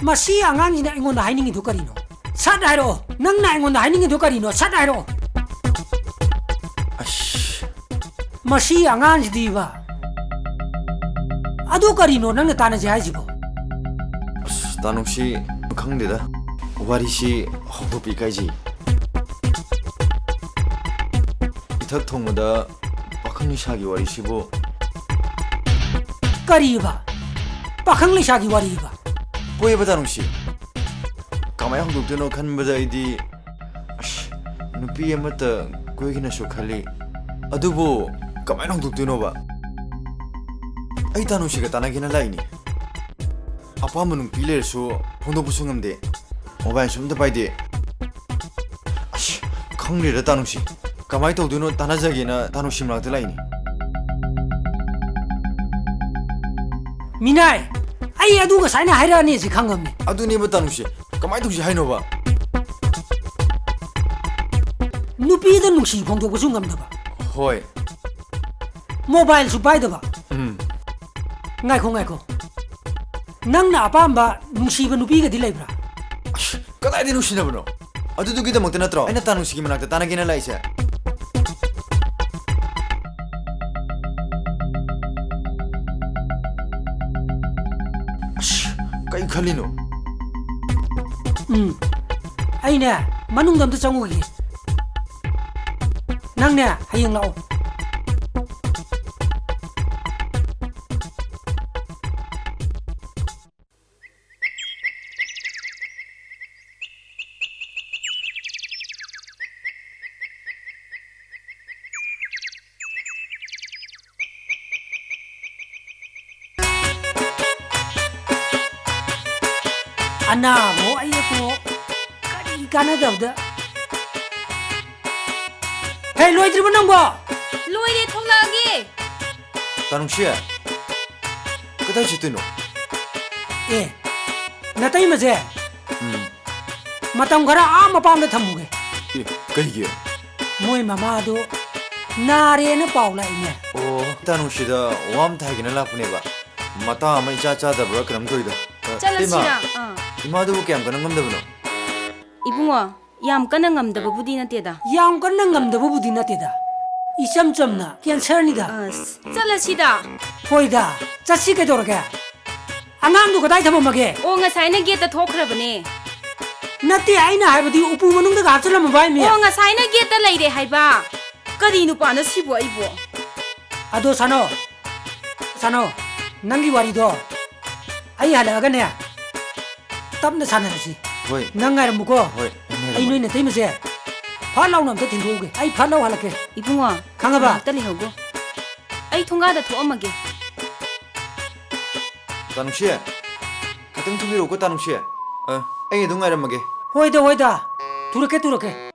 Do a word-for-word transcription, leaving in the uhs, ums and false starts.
ꯃꯁꯤ ꯑꯉꯥꯡꯁꯤꯅ ꯑꯩꯉꯣꯟꯗ ꯍꯥꯏꯅꯤꯡꯉꯤꯗꯨ ꯀꯔꯤꯅꯣ? ꯁꯠ ꯍꯥꯏꯔꯛꯑꯣ꯫ ꯅꯪꯅ ꯑꯩꯉꯣꯟꯗ ꯍꯥꯏꯅꯤꯡꯉꯤꯗꯨ ꯀꯔꯤꯅꯣ? ꯁꯠ ꯍꯥꯏꯔꯛꯑꯣ꯫ ꯑꯁ꯫ ꯃꯁꯤ ꯑꯉꯥꯡꯁꯤꯗꯤꯕ꯫ ꯑꯗꯨ ꯀꯔꯤꯅꯣ ꯅꯪꯅ ꯇꯥꯟꯅꯁꯦ ꯍꯥꯏꯁꯤꯕꯣ? ꯑꯁ, ꯇꯥꯅꯨꯡꯁꯤ, ꯈꯪꯗꯦꯗ꯫ ꯋꯥꯔꯤꯁꯤ ꯍꯧꯗꯣꯛꯄ ꯏꯀꯥꯏꯖꯩ꯫ ꯏꯊꯛ ꯊꯣꯡꯕꯗ ꯄꯥꯈꯪ ꯂꯩꯁꯥꯒꯤ ꯋꯥꯔꯤꯁꯤꯕꯨ꯫ ꯀꯔꯤꯕ? ꯄꯥꯈꯪ ꯂꯩꯁꯥꯒꯤ ꯋꯥꯔꯤꯕ? ꯍꯣꯏꯕ, ꯇꯥꯅꯨꯡꯁꯤ꯫ ꯀꯃꯥꯏꯅ ꯍꯧꯗꯣꯛꯇꯣꯏꯅꯣ ꯈꯟꯕꯗ ꯑꯩꯗꯤ, ꯑꯁ, ꯅꯨꯄꯤ ꯑꯃꯠꯇ ꯀꯣꯏꯒꯦꯅꯁꯨ ꯈꯜꯂꯤ꯫ ꯑꯗꯨꯕꯨ ꯀꯃꯥꯏꯅ ꯍꯧꯗꯣꯛꯇꯣꯏꯅꯣꯕ? ꯑꯩ ꯇꯥꯅꯨꯡꯁꯤꯒ ꯇꯥꯟꯅꯒꯦꯅ ꯂꯥꯛꯏꯅꯤ꯫ ꯑꯄꯥꯝꯕ ꯅꯨꯄꯤ ꯂꯩꯔꯁꯨ ꯐꯣꯡꯗꯣꯛꯄꯁꯨ ꯉꯝꯗꯦ꯫ ꯃꯣꯕꯥꯏꯜꯁꯨ ꯑꯝꯇ ꯄꯥꯏꯗꯦ꯫ ꯑꯁ, ꯈꯪꯗ꯭ꯔꯦꯗ ꯇꯥꯅꯨꯡꯁꯤ꯫ ꯀꯃꯥꯏꯅ ꯇꯧꯗꯣꯏꯅꯣ ꯇꯥꯟꯅꯖꯒꯦꯅ ꯇꯥꯅꯨꯡꯁꯤ ꯃꯅꯥꯛꯇ ꯂꯥꯛꯏꯅꯤ꯫ ꯃꯤꯅꯥꯏ, ꯑꯩ ꯑꯗꯨ ꯉꯁꯥꯏꯅ ꯍꯥꯏꯔꯛꯑꯅꯤ ꯁꯤ ꯈꯪꯉꯝꯅꯤ꯫ ꯑꯗꯨꯅꯦꯕ ꯇꯥꯅꯨꯡꯁꯤ꯫ ꯀꯃꯥꯏꯅ ꯇꯧꯁꯤ ꯍꯥꯏꯅꯣꯕ? ꯅꯨꯄꯤꯗ ꯅꯨꯡꯁꯤ ꯐꯣꯡꯗꯣꯛꯄꯁꯨ ꯉꯝꯗꯕ꯫ ꯍꯣꯏ꯫ ꯃꯣꯕꯥꯏꯜꯁꯨ ꯄꯥꯏꯗꯕ꯫ ꯎꯝ꯫ ꯉꯥꯏꯈꯣ, ꯉꯥꯏꯈꯣ꯫ ꯅꯪꯅ ꯑꯄꯥꯝꯕ ꯅꯨꯡꯁꯤꯕ ꯅꯨꯄꯤꯒꯗꯤ ꯂꯩꯕ꯭ꯔꯥ? ꯑꯁ, ꯀꯗꯥꯏꯗ ꯅꯨꯡꯁꯤꯅꯕꯅꯣ? ꯑꯗꯨꯗꯨꯒꯤꯗꯃꯛꯇ ꯅꯠꯇ꯭ꯔꯣ ꯑꯩꯅ ꯇꯥꯅꯨꯡꯁꯤꯒꯤ ꯃꯅꯥꯛꯇ ꯇꯥꯟꯅꯒꯦꯅ ꯂꯥꯛꯏꯁꯦ? ꯑꯁ, ꯀꯩ ꯈꯜꯂꯤꯅꯣ? ꯎꯝ꯫ ꯑꯩꯅꯦ, ꯃꯅꯨꯡꯗ ꯑꯝꯇ ꯆꯪꯉꯨꯈꯤꯒꯦ꯫ ꯅꯪꯅꯦ, ꯍꯌꯦꯡ ꯂꯥꯛꯑꯣ꯫ ꯑꯅꯥꯕꯣ ꯑꯌꯦꯛꯄꯣ ꯀꯔꯤ ꯀꯥꯟꯅꯗꯕꯗ꯫ ꯍꯦ, ꯂꯣꯏꯗ꯭ꯔꯤꯕꯣ ꯅꯪꯕꯣ? ꯂꯣꯏꯔꯦ, ꯊꯣꯛꯂꯛꯑꯒꯦ꯫ ꯇꯥꯅꯨꯡꯁꯤ, ꯀꯗꯥꯏ ꯆꯠꯇꯣꯏꯅꯣ? ꯑꯦ, ꯅꯇꯩꯃꯁꯦ ꯎꯝ꯫ ꯃꯇꯝ ꯈꯔ ꯑꯥ ꯃꯄꯥꯟꯗ ꯊꯝꯃꯨꯒꯦ꯫ ꯑꯦ, ꯀꯩꯒꯤ? ꯃꯣꯏ ꯃꯃꯥꯗꯣ ꯅꯥꯔꯦꯅ ꯄꯥꯎ ꯂꯥꯛꯏꯅꯦ꯫ ꯑꯣ, ꯇꯥꯅꯨꯡꯁꯤꯗ ꯋꯥ ꯑꯝꯇ ꯍꯥꯏꯒꯦꯅ ꯂꯥꯛꯄꯅꯦꯕ꯫ ꯃꯇꯥ ꯑꯃ ꯏꯆꯥ ꯆꯥꯗꯕ꯭ꯔꯥ ꯀꯩꯅꯣꯝ ꯇꯧꯏꯗ꯫ ꯑ, ꯆꯠꯂꯁꯤꯔꯥ? ꯏꯃꯥ, ꯑꯥ꯫ ꯏꯃꯥꯗꯨꯕꯨ ꯀꯌꯥꯝ ꯀꯟꯅ ꯉꯝꯗꯕꯅꯣ? ꯏꯕꯨꯡꯉꯣ, ꯌꯥꯝ ꯀꯟꯅ ꯉꯝꯗꯕꯕꯨꯗꯤ ꯅꯠꯇꯦꯗ꯫ ꯌꯥꯝ ꯀꯟꯅ ꯉꯝꯗꯕꯕꯨꯗꯤ ꯅꯠꯇꯦꯗ꯫ ꯏꯆꯝ ꯆꯝꯅ ꯀꯦꯟꯁꯔꯅꯤꯗ꯫ ꯑꯁ, ꯆꯠꯂꯁꯤꯗ꯫ ꯍꯣꯏꯗ, ꯆꯠꯁꯤ ꯀꯩꯗꯧꯔꯒꯦ? ꯑꯉꯥꯡꯗꯨ ꯀꯗꯥꯏ ꯊꯝꯃꯝꯃꯒꯦ? ꯑꯣ, ꯉꯁꯥꯏꯅ ꯒꯦꯠꯇ ꯊꯣꯛꯈ꯭ꯔꯕꯅꯦ꯫ ꯅꯠꯇꯦ, ꯑꯩꯅ ꯍꯥꯏꯕꯗꯤ ꯎꯄꯨ ꯃꯅꯨꯡꯗꯒ ꯍꯥꯞꯆꯜꯂꯝꯃꯕ ꯍꯥꯏꯃꯤ? ꯑꯣ, ꯉꯁꯥꯏꯅ ꯒꯦꯠꯇ ꯂꯩꯔꯦ ꯍꯥꯏꯕ꯫ ꯀꯔꯤ ꯅꯨꯄꯥꯅꯣ ꯁꯤꯕꯨ ꯑꯩꯕꯨ? ꯑꯗꯣ ꯁꯥꯅꯣ, ꯁꯥꯅꯣ, ꯅꯪꯒꯤ ꯋꯥꯔꯤꯗꯣ ꯑꯩ ꯍꯜꯂꯛꯑꯒꯅꯦ ꯇꯞꯅ ꯁꯥꯟꯅꯔꯁꯤ꯫ ꯍꯣꯏ꯫ ꯅꯪ ꯉꯥꯏꯔꯝꯃꯨꯀꯣ꯫ ꯍꯣꯏ, ꯑꯩ ꯉꯥꯏꯔꯝꯃꯒꯦ꯫ ꯑꯩ ꯅꯣꯏ ꯅꯇꯩꯃꯁꯦ ꯐꯠ ꯂꯥꯎꯅ ꯑꯝꯇ ꯊꯤꯟꯗꯣꯛꯎꯒꯦ꯫ ꯑꯩ ꯐꯠ ꯂꯥꯎ ꯍꯜꯂꯛꯀꯦ꯫ ꯏꯕꯨꯡꯉꯣ, ꯈꯪꯉꯕ? ꯉꯥꯏꯍꯥꯛꯇ ꯂꯩꯍꯧꯒꯣ꯫ ꯑꯩ ꯊꯣꯡꯒꯥꯗ ꯊꯣꯛꯑꯝꯃꯒꯦ꯫ ꯇꯥꯅꯨꯡꯁꯤ, ꯈꯤꯇꯪ ꯊꯨꯕꯤꯔꯛꯎꯀꯣ, ꯇꯥꯅꯨꯡꯁꯤ꯫ ꯑ, ꯑꯩ ꯑꯗꯨꯝ ꯉꯥꯏꯔꯝꯃꯒꯦ꯫ ꯍꯣꯏꯗ, ꯍꯣꯏꯗ꯫ ꯊꯨꯔꯛꯀꯦ, ꯊꯨꯔꯛꯀꯦ꯫